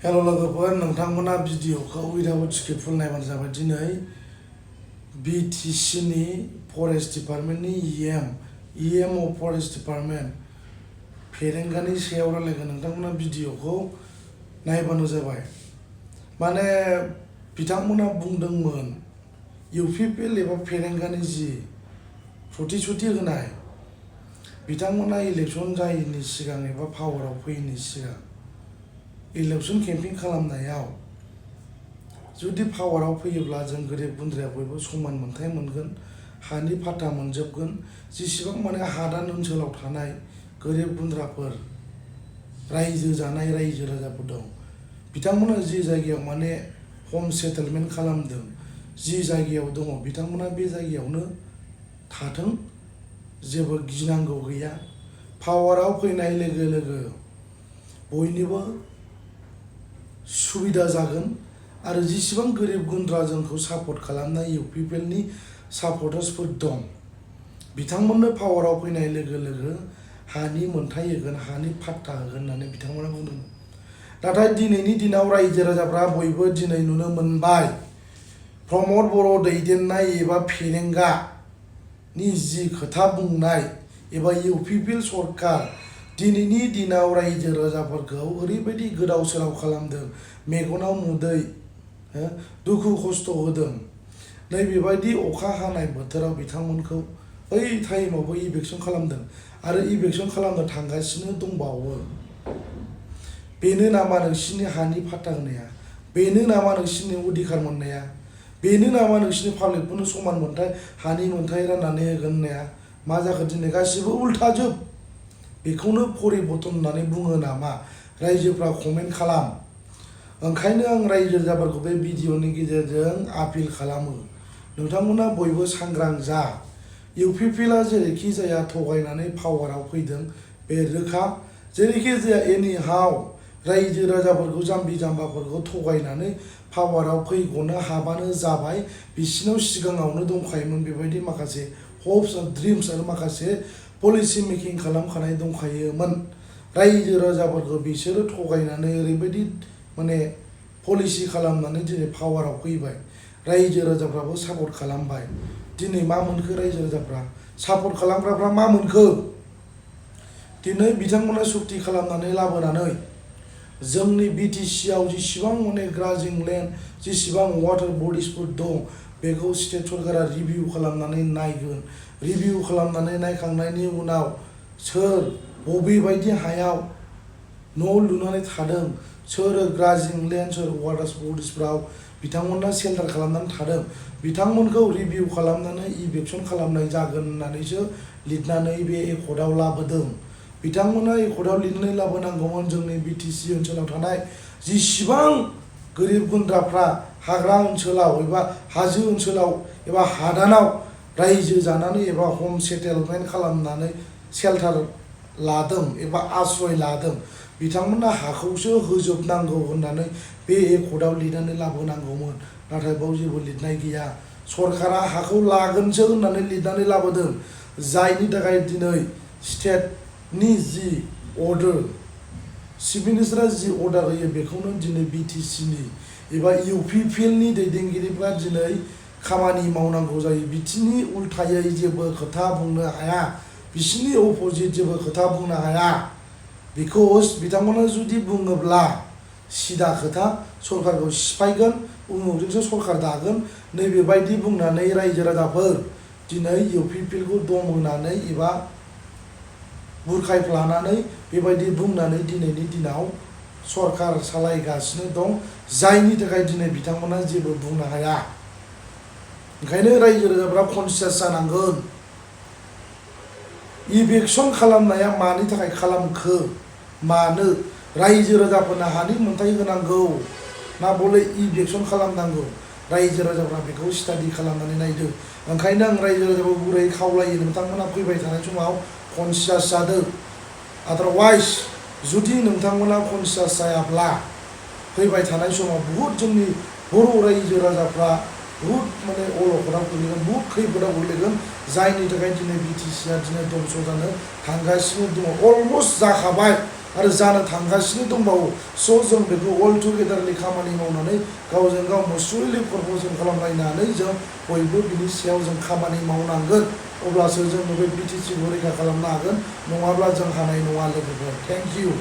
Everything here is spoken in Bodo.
हेलो लोगोफोर नोंथांमोना भिडिअखौ उइदाउट स्क्रिप्ट फुल नायबानो जाबाय। दिनै BTC नि फरेस्ट डिपार्टमेन्टनि EM अफ फरेस्ट डिपार्टमेन्ट फेरेंगानि सायाव रायलायगोन। नोंथांमोना भिडिअखौ नायबानो जाबाय। माने बिथांमोना बुंदोंमोन UPPL एबा फेरेंगानि जि प्रतिश्रुति होनाय, बिथांमोना इलेक्शन जायैनि सिगां एबा पावाराव फैयैनि सिगां इलेक्शन केम्पेइन खालामनायाव जुदि पावाराव फैयोब्ला जों गोरिब गुन्द्राया बयबो समान मोनथाय मोनगोन, हानि फाटा मोनजोबगोन। जेसेबां माने हादान ओनसोलाव थानाय गोरिब गुन्द्राफोर रायजो जानाय रायजो राजाफोर दं, बिथांमोना जि जायगायाव माने होम सेटलमेन्ट खालामदों, जि जायगायाव दङ, बिथांमोना बे जायगायावनो थाथों, जेबो गिनांगौ गैया। पावाराव फैनाय लोगो लोगो बयनिबो सुबिदा जागोन आरो जेसेबां गोरिब गुन्द्रा जोंखौ सापर्ट खालामनाय UPPL नि सापर्टार्सफोर दं, बिथांमोननो पावाराव फैनाय लोगो लोगो हानि मोनथाय होगोन, हानि फाट्टा होगोन होननानै बिथांमोना बुंदोंमोन। नाथाय दिनैनि दिनाव रायजो राजाफ्रा बयबो दिनै नुनो मोनबाय प्रमद बर' दैदेननाय एबा फेरेंगानि जि खोथा बुंनाय एबा UPPL सरकार दिनैनि दिनाव रायजो राजाफोरखौ ओरैबायदि गोदाव सोराव खालामदों, मेगनाव मुदै दुखु खस्थ' होदों। नैबेबायदि अखा हानाय बोथोराव बिथांमोनखौ बै टाइमावबो इभिक्सन खालामदों आरो इभिक्सन खालामनो थांगासिनो दंबावो। बेनो नामा नोंसिनि हानि फाट्टा होनाया? बेनो नामा नोंसिनि अधिकार मोननाया? बेनो नामा नोंसिनि पाब्लिकफोरनो समान मोनथाय हानि मोनथाय राननानै होगोन होननाया? मा जाखो दिनै गासिबो उल्थाजोब। बेखौनो परिबर्तन होननानै बुङो नामा? रायजोफ्रा कमेन्ट खालाम। ओंखायनो आं रायजो राजाफोरखौ बे भिडिअनि गेजेरजों आपिल खालामो, नोंथांमोना बयबो सांग्रां जा। UPPLआ जेरैखि जाया थगायनानै पावाराव फैदों, बे रोखा। जेरैखि जाया एनि हाव रायजो राजाफोरखौ जाम्बि जाम्बाफोरखौ थगायनानै पावाराव फैग'नो हाबानो जाबाय। बिसिनाव सिगाङावनो दंखायोमोन बेबायदि माखासे हप्स एन्ड ड्रिम्स आरो माखासे पलिसि मेकिं खालामखानाय दंखायोमोन। रायजो राजाफोरखौ बिसोरो थगायनानै ओरैबायदि माने पलिसि खालामनानै दिनै पावाराव फैबाय। रायजो राजाफ्राबो सापर्ट खालामबाय। दिनै मा मोनखो रायजो राजाफ्रा? सापर्ट खालामग्राफ्रा मा मोनखो? दिनै बिथांमोना सुक्ति खालामनानै लाबोनानै जोंनि BTC आव जेसेबां माने ग्राजिं लेन्ड, जेसेबां वाटार बडिसफोर दं, बेखौ स्टेट सरकारा रिभिउ खालामनानै नायगोन। रिभिउ खालामनानै नायखांनायनि उनाव सोर बबे बायदि हायाव न' लुनानै थादों, सोर ग्राजिं लेन्ड, सोर वाटार बडिसफ्राव बिथांमोना सेल्टार खालामनानै थादों, बिथांमोनखौ रिभिउ खालामनानै इभिक्सन खालामनाय जागोन होननानैसो लिरनानै बे एकर्डआव लाबोदों। बिथांमोना एकर्डआव लिरनानै लाबोनांगौमोन जोंनि BTC ओनसोलाव थानाय जेसेबां गोरिब गुन्द्राफ्रा हाग्रा ओनसोलाव एबा हाजो ओनसोलाव एबा हादानाव रायजो जानानै एबा होम सेटेलमेन्ट खालामनानै सेल्टार लादों एबा आश्रय लादों, बिथांमोना हाखौसो होजोबनांगौ होननानै बे एकर्डआव लिरनानै लाबोनांगौमोन। नाथाय बाव जेबो लिरनाय गैया। सरकारा हाखौ लागोनसो होननानै लिरनानै लाबोदों, जायनि थाखाय दिनै स्टेटनि जि अर्डार, चिफ मिनिस्टारा जि अर्डार होयो, बेखौनो दिनै BTC नि एबा UPPL नि दैदेनगिरिफ्रा दिनै खामानि मावनांगौ जायो। बिथिंनि उल्थायै जेबो खोथा बुंनो हाया, बिसिनि अपोजिट जेबो खोथा बुंनो हाया। बिकज बिथांमोना जुदि बुङोब्ला सिदा खोथा सरकारखौ सिफायगोन, उमुकजोंसो सरकार दागोन, नैबेबायदि बुंनानै रायजो राजाफोर दिनै UPPL खौ दम होनानै एबा बुरखायफ्लानानै बेबायदि बुंनानै दिनैनि दिनाव सरकार सालायगासिनो दं, जायनि थाखाय दिनै बिथांमोना जेबो बुंनो हाया। ओंखायनो रायजो राजाफ्रा कनसियास जानांगोन। इभिक्सन खालामनाया मानि थाखाय खालामखो? मानो? रायजो राजाफोरनो हानि मोनथाय होनांगौ ना बले इभिक्सन खालामनांगौ? रायजो राजाफ्रा बेखौ स्टाडि खालामनानै नायदों। ओंखायनो आं रायजो राजाखौ गुरै खावलायो, नोंथांमोना फैबाय थानाय समाव कनसियास जादों। आदारवाइज जुदि नोंथांमोना कनसियास जायाब्ला फैबाय थानाय समाव बुहुद जोंनि बर' रायजो राजाफ्रा बुहुद माने अलखदाव गोलैगोन, बुहुद खैफोदाव गोलैगोन, जायनि थाखाय दिनै BTC आ दिनै दंस' जानो थांगासिनो दङ। अलमस्ट जाखाबाय। आरो जानो थांगासिनो दंबावो। स' जों बेखौ अल टुगेदारलि खामानि मावनानै गावजों गाव मुसुयेलि प्रप'जल खालामलायनानै जों बयबो बिनि सायाव जों खामानि मावनांगोन। अब्लासो जों बे BTC खौ रैखा खालामनो हागोन, नङाब्ला जों हानाय नङा लोगोफोर। Thank you.